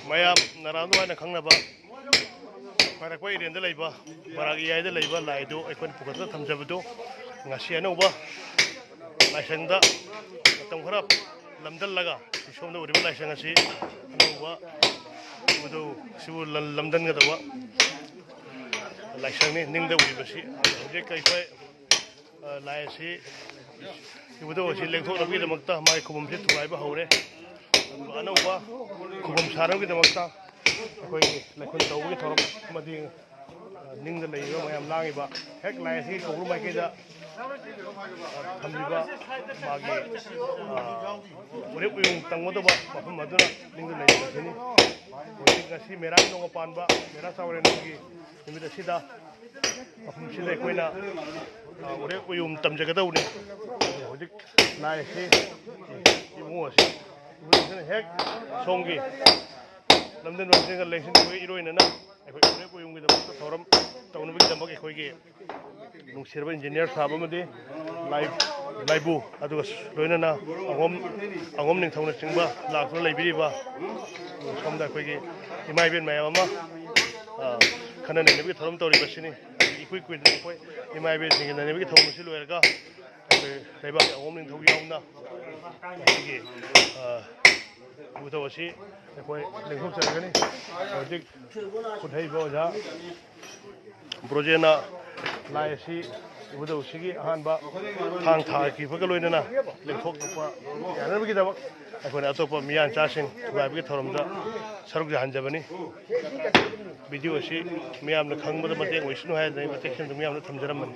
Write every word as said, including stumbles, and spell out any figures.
ꯃꯌꯥꯝ ꯅꯔꯥꯟꯗꯣ ꯍꯥꯏꯅ ꯈꯪꯅꯕ ꯈ꯭ꯋꯥꯏꯔꯥꯛꯄꯝ ꯏꯔꯦꯟꯗ ꯂꯩꯕ, ꯕꯔꯥꯛ ꯏꯌꯥꯏꯗ ꯂꯩꯕ ꯂꯥꯏꯗꯨ ꯑꯩꯈꯣꯏꯅ ꯄꯨꯈꯠꯇ ꯊꯝꯖꯕꯗꯨ ꯉꯁꯤ ꯑꯅꯧꯕ ꯂꯥꯏꯁꯪꯗ ꯃꯇꯝ ꯈꯔ ꯂꯝꯗꯜꯂꯒ ꯁꯣꯝꯗ ꯎꯔꯤꯕ ꯂꯥꯏꯁꯪ ꯑꯁꯤ ꯑꯅꯧꯕ ꯏꯕꯨꯙꯧ ꯁꯤꯕꯨ ꯂꯝꯗꯟꯒꯗꯧꯕ ꯂꯥꯏꯁꯪꯅꯤ꯫ ꯅꯤꯡꯗ ꯎꯔꯤꯕꯁꯤ ꯍꯧꯖꯤꯛ ꯑꯩꯈꯣꯏ ꯂꯥꯏ ꯑꯁꯤ ꯏꯕꯨꯙꯧ ꯑꯁꯤ ꯂꯦꯡꯊꯣꯛꯅꯕꯒꯤꯗꯃꯛꯇ ꯃꯥꯒꯤ ꯈꯨꯕꯝꯁꯤ ꯊꯨꯒꯥꯏꯕ ꯍꯧꯔꯦ꯫ ꯑꯅꯧꯕ ꯈꯨꯕꯝ ꯁꯥꯅꯕꯒꯤꯗꯃꯛꯇ ꯑꯩꯈꯣꯏꯒꯤ ꯂꯥꯏꯈꯨꯟ ꯇꯧꯕꯒꯤ ꯊꯧꯔꯝ ꯑꯃꯗꯤ ꯅꯤꯡꯗ ꯂꯩꯔꯤꯕ ꯃꯌꯥꯝ ꯂꯥꯡꯉꯤꯕ ꯍꯦꯛ ꯂꯥꯏ ꯑꯁꯤꯒꯤ ꯀꯧꯕ꯭ꯔꯨ ꯃꯥꯏꯀꯩꯗ ꯊꯝꯂꯤꯕ ꯃꯥꯒꯤ ꯎꯔꯦꯞ ꯎꯌꯨꯡ ꯇꯝꯒꯗꯧꯕ ꯃꯐꯝ ꯑꯗꯨꯅ ꯅꯤꯡꯗ ꯂꯩꯔꯤꯕꯁꯤꯅꯤ꯫ ꯍꯧꯖꯤꯛ ꯉꯁꯤ ꯃꯦꯔꯥꯒꯤ ꯅꯣꯡꯃ ꯄꯥꯟꯕ ꯃꯦꯔꯥ ꯆꯥꯎꯔꯦꯟꯒꯤ ꯅꯨꯃꯤꯠ ꯑꯁꯤꯗ ꯃꯐꯝꯁꯤꯗ ꯑꯩꯈꯣꯏꯅ ꯎꯔꯦꯞ ꯎꯌꯨꯡ ꯇꯝꯖꯒꯗꯧꯕꯅꯤ꯫ ꯍꯧꯖꯤꯛ ꯂꯥꯏ ꯑꯁꯤ ꯏꯕꯨꯡꯉꯣ ꯑꯁꯤ ꯏꯕꯨꯡꯉꯣꯁꯤꯅ ꯍꯦꯛ ꯁꯣꯝꯒꯤ ꯂꯝꯗꯝ ꯂꯝꯖꯦꯟꯒ ꯂꯦꯡꯁꯤꯟꯕꯒꯤ ꯏꯔꯣꯏꯅꯅ ꯑꯩꯈꯣꯏ ꯎꯔꯦꯞ ꯎꯌꯨꯡꯒꯤꯗꯃꯛꯇ ꯊꯧꯔꯝ ꯇꯧꯅꯕꯒꯤꯗꯃꯛ ꯑꯩꯈꯣꯏꯒꯤ ꯅꯨꯡꯁꯤꯔꯕ ꯏꯟꯖꯤꯅꯤꯌꯥꯔ ꯁꯥꯕ ꯑꯃꯗꯤ ꯂꯥꯏ-, ꯂꯥꯏꯕꯨ ꯑꯗꯨꯒ ꯂꯣꯏꯅꯅ ꯑꯉꯣꯝ, ꯑꯉꯣꯝ ꯅꯤꯡꯊꯧꯅꯆꯤꯡꯕ ꯂꯥꯛꯇꯨꯅ ꯂꯩꯕꯤꯔꯤꯕ ꯁꯣꯝꯗ ꯑꯩꯈꯣꯏꯒꯤ ꯏꯃꯥ ꯏꯕꯦꯟ ꯃꯌꯥꯝ ꯑꯃ, ꯑ, ꯈꯟꯅ ꯅꯩꯅꯕꯒꯤ ꯊꯧꯔꯝ ꯇꯧꯔꯤꯕꯁꯤꯅꯤ꯫ ꯏꯀꯨꯏ ꯀꯨꯏꯗꯅ ꯑꯩꯈꯣꯏ ꯏꯃꯥ ꯏꯕꯦꯟꯁꯤꯡꯒꯤ ꯅꯩꯅꯕꯒꯤ ꯊꯧꯔꯝ ꯑꯁꯤ ꯂꯣꯏꯔꯒ ꯑꯩꯈꯣꯏ ꯂꯩꯕꯥꯛꯀꯤ ꯑꯉꯣꯝ ꯅꯤꯡꯊꯧ ꯌꯥꯎꯅ ꯑꯩꯈꯣꯏꯒꯤ, ꯑ, ꯏꯕꯨꯙꯧ ꯑꯁꯤ ꯑꯩꯈꯣꯏ ꯂꯦꯡꯊꯣꯛꯆꯔꯒꯅꯤ꯫ ꯍꯧꯖꯤꯛ ꯈꯨꯠꯍꯩꯕ ꯑꯣꯖꯥ ꯕ꯭ꯔꯣꯖꯦꯟꯅ ꯂꯥꯏ ꯑꯁꯤ ꯏꯕꯨꯙꯧꯁꯤꯒꯤ ꯑꯍꯥꯟꯕ ꯊꯥꯡ ꯊꯥꯈꯤꯕꯒ ꯂꯣꯏꯅꯅ ꯂꯦꯡꯊꯣꯛꯄ ꯌꯥꯅꯕꯒꯤꯗꯃꯛ ꯑꯩꯈꯣꯏꯅ ꯑꯇꯣꯞꯄ ꯃꯤꯌꯥꯟꯆꯥꯁꯤꯡ ꯊꯨꯒꯥꯏꯕꯒꯤ ꯊꯧꯔꯝꯗ ꯁꯔꯨꯛ ꯌꯥꯍꯟꯖꯕꯅꯤ꯫ ꯚꯤꯗꯤꯑꯣ ꯑꯁꯤ ꯃꯤꯌꯥꯝꯅ ꯈꯪꯕꯗ ꯃꯇꯦꯡ ꯑꯣꯏꯁꯅꯨ ꯍꯥꯏꯗꯅ ꯑꯩ ꯃꯇꯦꯛ ꯁꯤꯃꯇꯪ ꯃꯤꯌꯥꯝꯗ ꯊꯝꯖꯔꯝꯕꯅꯤ꯫